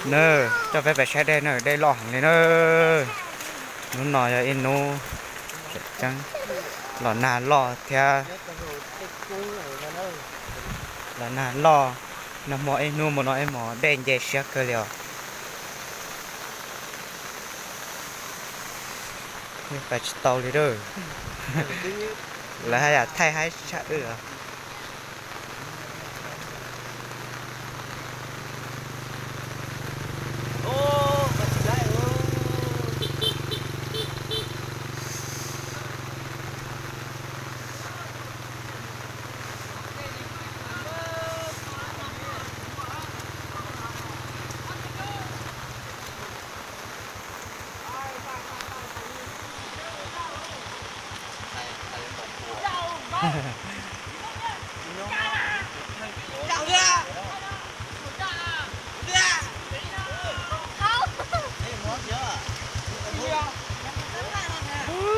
Na, coj peb pais saib dej na, dej loj heev li na. Hnub no yog ib hnub tseem ceeb, los nag loj thiab, los nag loj, nag hmo ib hnub mus no ib hmos dej nce siab kawg li os. Pais tsis tau li lawm, lawv haj yam thaij haib tshaj wb os.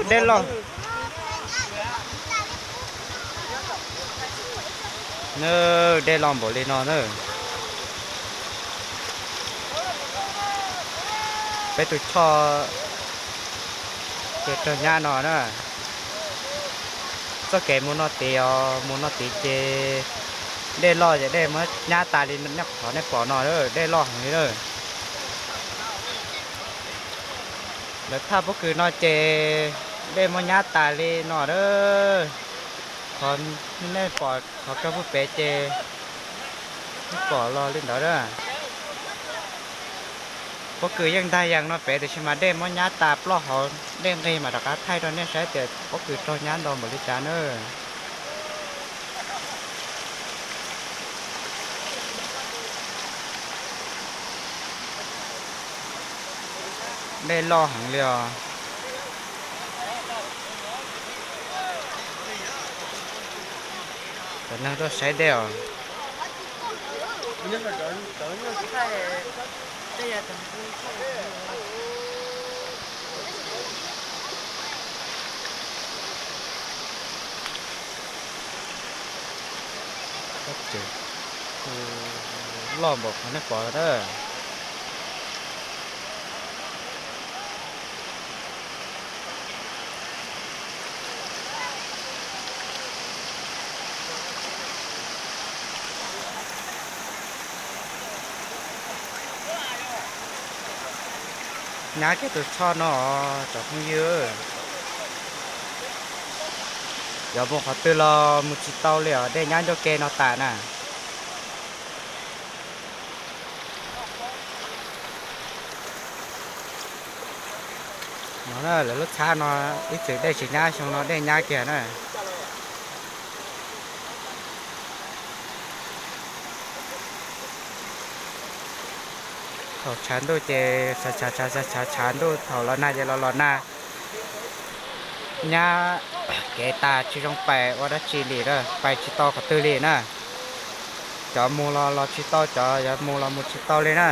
Dej loj, dej loj npaum li no na. Peb tus choj ces raug nyab no na. Txoj kev mus no tid os, mus no tid ces dej loj ces dej muab nyab tas li qhov nej pom no, dej loj heev li na. Lawv thaj pob kws no ces dej muab nyab tas li no a. Qhov nej pom qhov kawg puag pem ces nej pom los li ntawd a. Pob kws yeej ntag yees no pem tiam sis mas dej muab nyab tas ploj hauv, dej nqig mas rov qab thaij rau nej saib tias pob kws raug nyab ntau npaum li cas na. Dej loj heev li os. Cov neeg tuaj saib dej os. Loj npaum qhov nej pom na. Nyab kiag tus choj no os cov phooj ywg. Yuav mus qhov twg los mus tsis tau li os, dej nyab ncauj ke no tas na. No na, lawv lub txhab no ib txwm dej tsis nyab, xyoo no dej nyab kiag na. Thaum tshav ntuj ces tshav tshav tshav tshav tshav ntuj, thaum los nag ces los los nag. Nyab kev tas tsis zoo pais ua dab tsi li, pais tsis tau qhov twg li na. Cov mus los los tsis tau, cov yuav mus los mus tsis tau li na.